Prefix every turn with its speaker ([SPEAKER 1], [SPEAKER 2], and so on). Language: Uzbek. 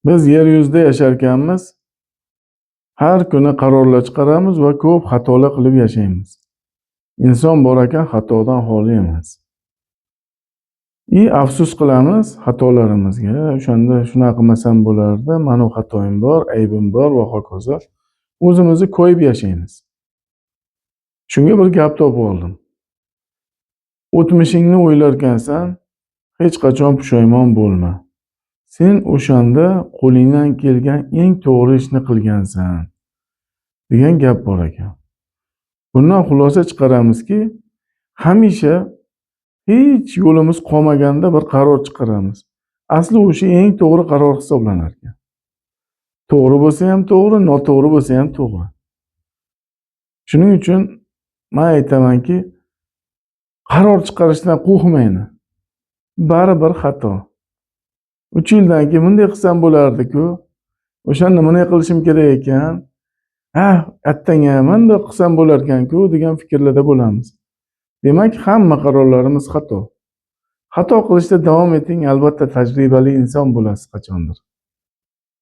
[SPEAKER 1] Biz yer yuzida yasharkanmiz, har kuni qarorlar chiqaramiz va ko'p xatolar qilib yashaymiz. Inson bor ekan, xatodan xoli emas. И afsus qilamiz xatolarimizga. O'shanda shunaqa qilmasam bo'lardi, mana bu xatoyim bor, aybim bor va hokazo. O'zimizni koyib yashaymiz. Shunga bir gap topib oldim. O'tmishingni o'ylarkansan, hech qachon pushaymon bo'lma. Sen o'shanda qo'lingdan kelgan eng to'g'ri ishni qilgansan, degan gap bor ekan. Bundan xulosa chiqaramizki, hamisha hech yo'limiz qolmaganda bir qaror chiqaramiz. Asli o'sha eng to'g'ri qaror hisoblanar ekan. To'g'ri bo'lsa ham to'g'ri, noto'g'ri bo'lsa ham to'g'ri. Shuning uchun men aytamanki, qaror chiqarishdan qo'rqmanglar. Baribir xato. 3 yildan keyin bunday qilsam bo'lardi-ku, o'shanda bunday qilishim kerak ekan. Ha, attang, bunday qilsam bo'larkan-ku degan fikrlarda bo'lamiz. Demak, hamma qarorlarimiz xato. Xato qilishda davom eting, albatta tajribali inson bo'lasiz qachondir.